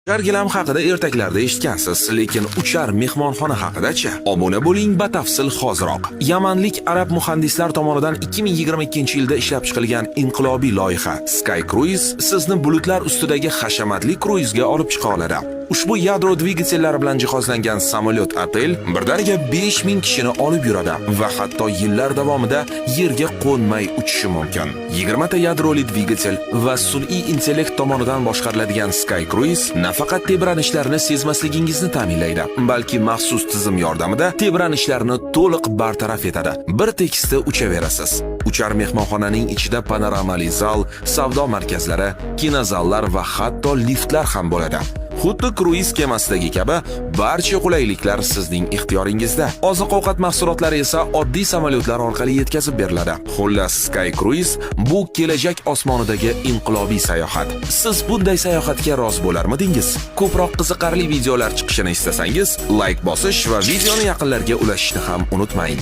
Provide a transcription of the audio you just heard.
Uchar gilam haqida ertaklarda eshitgansiz, lekin uchar mehmonxona haqida-chi? Obuna bo'ling, batafsil hoziroq. Yamanlik arab muhandislar tomonidan 2022-yilda ishlab chiqilgan inqilobiy loyiha Sky Cruise sizni bulutlar ustidagi hashamatli kruizga olib chiqa oladi. Ushbu yadro dvigatellari bilan jihozlangan samolyot otel birdaniga 5000 kishini olib yuradi va hatto yillar davomida yerga qo'nmay uchishi mumkin. 20 ta yadroli dvigatel va sun'iy intellekt tomonidan boshqariladigan Sky Cruise nafaqat tebranishlarni sezmasligingizni ta'minlaydi, balki maxsus tizim yordamida tebranishlarni to'liq bartaraf etadi. Bir tekisda uchaverasiz. Uchar mehmonxonaning ichida panoramali zal, savdo markazlari, kinozallar va hatto liftlar ham bo'ladi. Xuddi kruiz kemasidagi kabi barcha qulayliklar sizning ixtiyoringizda. Oziq-ovqat mahsulotlari esa oddiy samolyotlar orqali yetkazib beriladi. Xullas, Sky Cruise bu kelajak osmonidagi inqilobiy sayohat. Siz bunday sayohatga rozi bo'larmidingiz? Ko'proq qiziqarli videolar chiqishini istasangiz, like bosish va videoni yaqinlarga ulashishni ham unutmang.